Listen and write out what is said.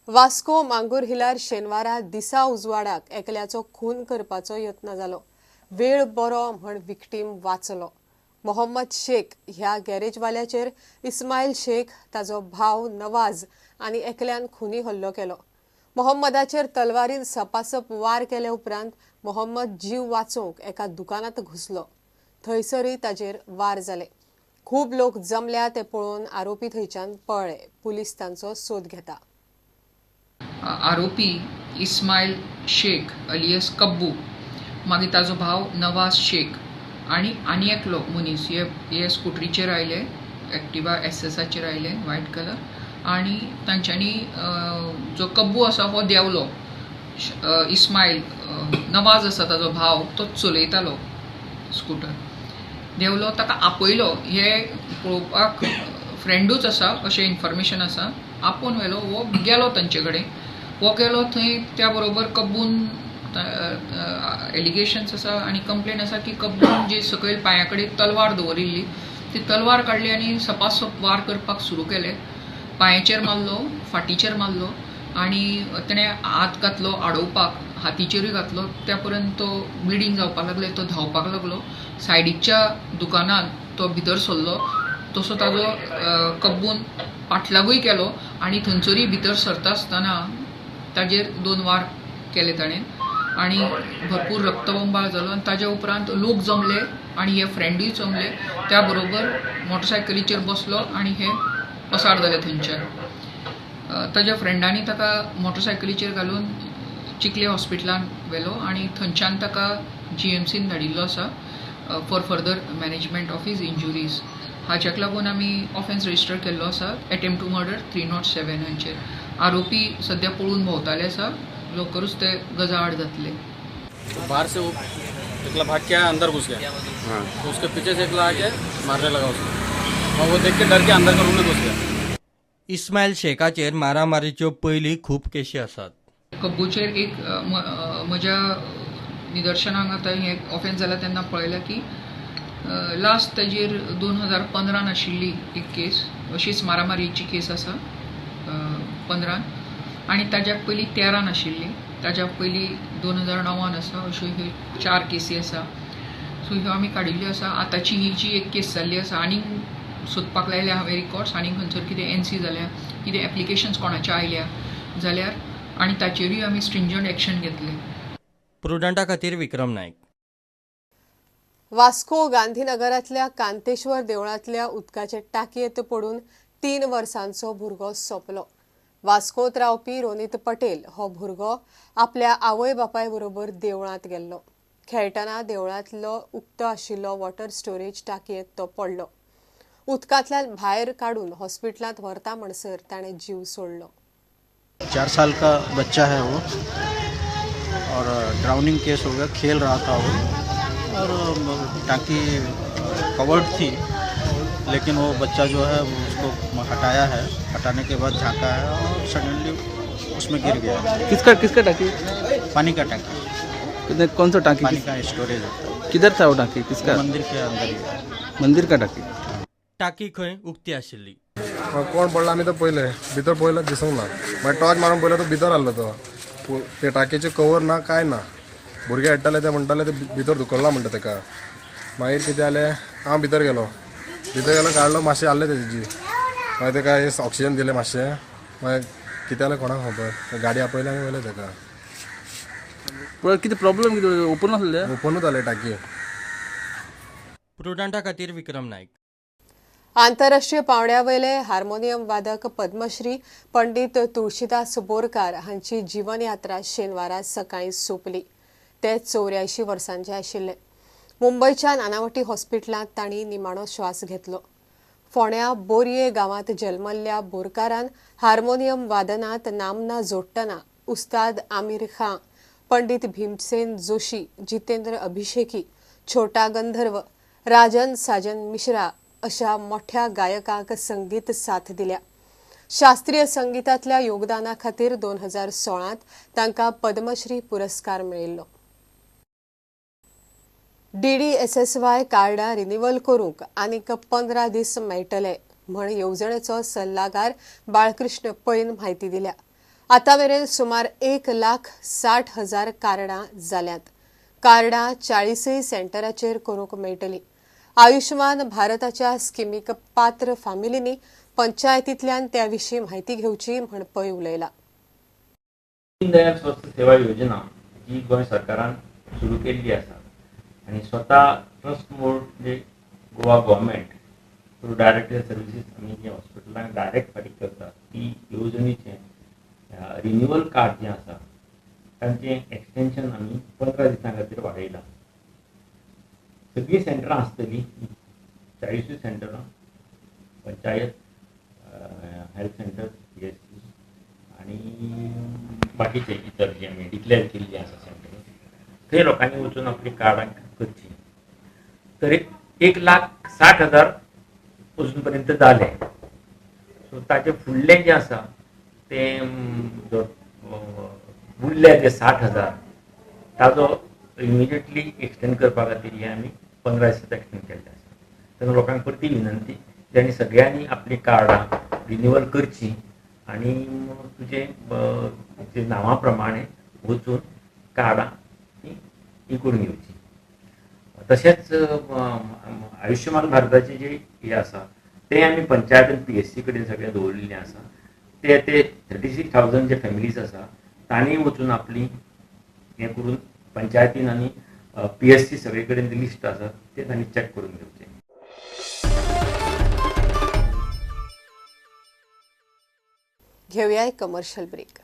वास्को मांगूर हिलार शेनवारा दिसा उजवाडाक एकल्याचो खून करपाचो यत्न जालो. वेळ बरो म्हण विक्टीम वाचलो. मोहम्मद शेख ह्या गॅरेजवाल्याचेर इस्मायल शेख, ताजो भाव नवाज आनी एकल्यान खुनी हल्लो केलो. मोहम्मदाचेर तलवारीन सपासप वार केले उपरांत मोहम्मद जीव वाचोवंक एका दुकानांत घुसलो. थंयसरूय ताजेर वार जाले. खूब लोक जमल्या ते पळोवन आरोपी थंयच्यान पळ्ळे. पुलीस तांचो सोद घेता. आरोपी इस्मायल शेख अलियस कब्बू, मागीर ताजो भाव नवाज शेख आनी आनी एकलो मनीस हे हे स्कुटरीचेर आयले, एक्टिवा एसएसाचेर आयले व्हायट कलर, आनी तांच्यांनी जो कब्बू आसा हो देंवलो. इस्मायल नवाज आसा ताजो भाव, तो चलयतालो स्कुटर, देंवलो, ताका आपयलो. हे पळोवपाक फ्रेंडूच आसा अशें इन्फॉर्मेशन आसा. आपोवन व्हेलो, हो गेलो तांचे कडेन. हो गेलो थंय, त्या बरोबर कब्बून एलिगेशन्स आसा आनी कंप्लेन आसा की कब्बून जी सकयल पांया कडेन तलवार दवरिल्ली ती तलवार काडली आनी सपासप वार करपाक सुरू केले. पांयाचेर मारलो, फाटीचेर मारलो आनी तेणें हात घातलो आडोवपाक, हातीचेरूय घातलो. त्या पर्यंत तो ब्लिडींग जावपाक लागलें, तो धांवपाक लागलो. सायडीच्या दुकानांत तो भितर सरलो, तसो ताजो कब्बून पाटलागूय केलो आनी थंयसरूय भितर सरता आसतना ताजेर 2 वार केले ताणें आनी भरपूर रक्तबंबाळ जालो. आनी ताज्या उपरांत लोक जमले आनी हे फ्रेंडूय जमले, त्या बरोबर मोटरसायकलीचेर बसलो आनी हे पसार जाले थंयच्यान. ताज्या फ्रेंडांनी ताका मोटरसायकलीचेर घालून चिखले हॉस्पिटलान व्हेलो आनी थंयच्यान ताका जीएमसीन धाडिल्लो आसा for further management of his injuries. हाच्याक लागून आमी ऑफेन्स रजिस्टर केल्लो आसा, एटेम्प्ट टू मर्डर 307 हांचेर. आरोपी सद्या पळून भोंवताले आसा, लवकरूच ते गजाआड जातले. बाहर से वो एकला भाग के आया, अंदर घुस गया. हाँ। तो उसके पीछे से एकला आके मारने लगा उसको और वो देख के डर के अंदर का रूम में घुस गया. इस्मायल शेखाचेर मारामारीच्यो पयलीं खूब केशी आसात. कब्बूचेर एक म्हज्या निदर्शनाक आतां हें ऑफेन्स जाला तेन्ना पळयलां की लास्ट ताजेर 2015 आशिल्ली एक केस, अशीच मारामारीची केस आसा 15, आनी ताज्या पयलीं 13 आशिल्ली, ताज्या पयलीं 2009 आसा. अश्यो ह्यो 4 केसी आसा. सो ह्यो आमी काडिल्ल्यो आसा. आतांची ही जी एक केस जाल्ली आसा, आनीक सोदपाक लायल्या हांवें रिकॉर्ड्स, आनीक खंयसर कितें एनसी जाल्या, कितें एप्लिकेशन्स कोणाच्या आयल्या जाल्यार आनी ताचेरूय आमी स्ट्रिंजंट एक्शन घेतले. प्रुडंटा खातीर विक्रम नायक. वास्को गांधीनगरांतल्या कांतेश्वर देवळांतल्या उदकाचे टाकयेंत पडून 3 वर्सांचो भुरगो सोंपलो. वास्कोत रावपी रोनीत पटेल हो भुरगो आपल्या आवय बापाय बरोबर देवळांत गेल्लो. खेळटना देवळांतलो उक्तो आशिल्लो वॉटर स्टोरेज टाकयेंत तो पडलो. उदकांतल्यान भायर काडून हॉस्पिटलांत व्हरता म्हणसर ताणें जीव सोडलो. 4 साल का बच्चा है वो और ड्राउनिंग केस हो गया. खेल रहा था वो और टाँकी कवर्ड थी, लेकिन वो बच्चा जो है उसको हटाया है, हटाने के बाद झांका है और सडनली उसमें गिर गया. किसका किसका टाकी? पानी का टाँकी. कौन सा टाँकी? पानी का स्टोरेज होता है. किधर था वो टाँकी? किसका? मंदिर के अंदर ही. मंदिर का टाकी. टाकी खंय उक्ती आशिल्ली. कोण पडला आमी तो पळयले, भितर पळयलो दिसूंक ना. मागीर टॉर्च मारून पळयलो तो भितर आहलो. तो ते टाकयेचे कवर ना काय ना. भुरगे हाडटाले ते म्हणटाले ते भितर धुकल्ला म्हणटा तेका. मागीर कितें जालें, हांव भितर गेलो, भितर गेलो, काडलो, मातशें आहलें तेजी जीव. मागीर तेका ऑक्सिजन दिलें मातशें. मागीर कितें जालें कोणाक खबर, गाडी आपयली आनी व्हेलें तेका. कितें प्रॉब्लम? कितें ओपन आसलें? ओपनूच जालें टाकी. प्रुडंटा खातीर विक्रम नायक. आंतरराष्ट्रीय पावंड्यावयले हार्मोनियम वादक पद्मश्री पंडित तुळशीदास बोरकार हांची जीवनयात्रा शेनवारा सकाळीं सोंपली. ते 84 वर्सांचे आशिल्ले. मुंबयच्या नानावटी हॉस्पिटलांत तांणी निमाणो श्वास घेतलो. फोंड्या बोरये गांवांत जल्मल्ल्या बोरकारान हार्मोनियम वादनांत नामना जोडटना उस्ताद आमिर खां, पंडित भीमसेन जोशी, जितेंद्र अभिषेकी, छोटा गंधर्व, राजन साजन मिश्रा अशा मोठ्या गायकांक संगीत साथ दिल्या. शास्त्रीय संगीतांतल्या योगदाना खातीर 2016 तांकां पद्मश्री पुरस्कार मेळिल्लो. डीडीएसएसवाय कार्डां रिन्युअल करूंक आनीक 15 दीस मेळटले म्हण येवजणेचो सल्लागार बाळकृष्ण पैन म्हायती दिल्या. आतां मेरेन सुमार 1,60,000 कार्डां जाल्यांत. कार्डां 40 सेंटराचेर करूंक मेळटलीं. आयुष्मान भारताच्या स्किमीक पात्र फामिलींनी पंचायतींतल्यान त्या विशीं म्हायती घेवची म्हण पै उलयला. दीनदयाल स्वस्थ सेवा योजना जी गोंय सरकारान सुरू केल्ली आसा आनी स्वता ट्रस्ट मोड म्हणजे Goa government through direct services आमी जे हॉस्पिटलांक डायरेक्ट फारीक करता ती येवजणेचें रिन्युअल कार्ड जें आसा तांचें एक्सटेंशन आमी 15 दिसां खातीर वाडयलां. सगळीं सेंटरां आसतलीं, 40 सेंटरां, panchayat, health centre, P S C आनी बाकीचे इतर जे आमी डिक्लेअर केल्ली आसा सेंटरां, थंय लोकांनी वचून आपलीं कार्डां करचीं. तर 1,60,000 अजून पर्यंत जाले. सो ताचे फुडलें जें आसा तें जो उरले जे 60,000 ताजो इमिजिएटली एक्सटेंड करपा खातीर हें आमी 15 दिसांत एक्सटेंड केल्लें आसा. तेन्ना लोकांक परती विनंती तांणी सगळ्यांनी आपलीं कार्डां रिन्युअल करचीं आनी तुजें जे नांवा प्रमाणे वचून कार्डां तीं ही करून घेवचीं. तशेंच आयुष्यमान भारताचें जें हें आसा तें आमी पंचायत आनी पी एस सी कडेन सगळें दवरिल्लें आसा. ते ते 36,000 जे फॅमिलीज आसा तांणी वचून आपली हें करून पंचायतीन आनी पी एस सी सगळे कडेन लिस्ट आसा तें तांणी चॅक करून घेवचें. घेवया एक कमर्शियल ब्रेक.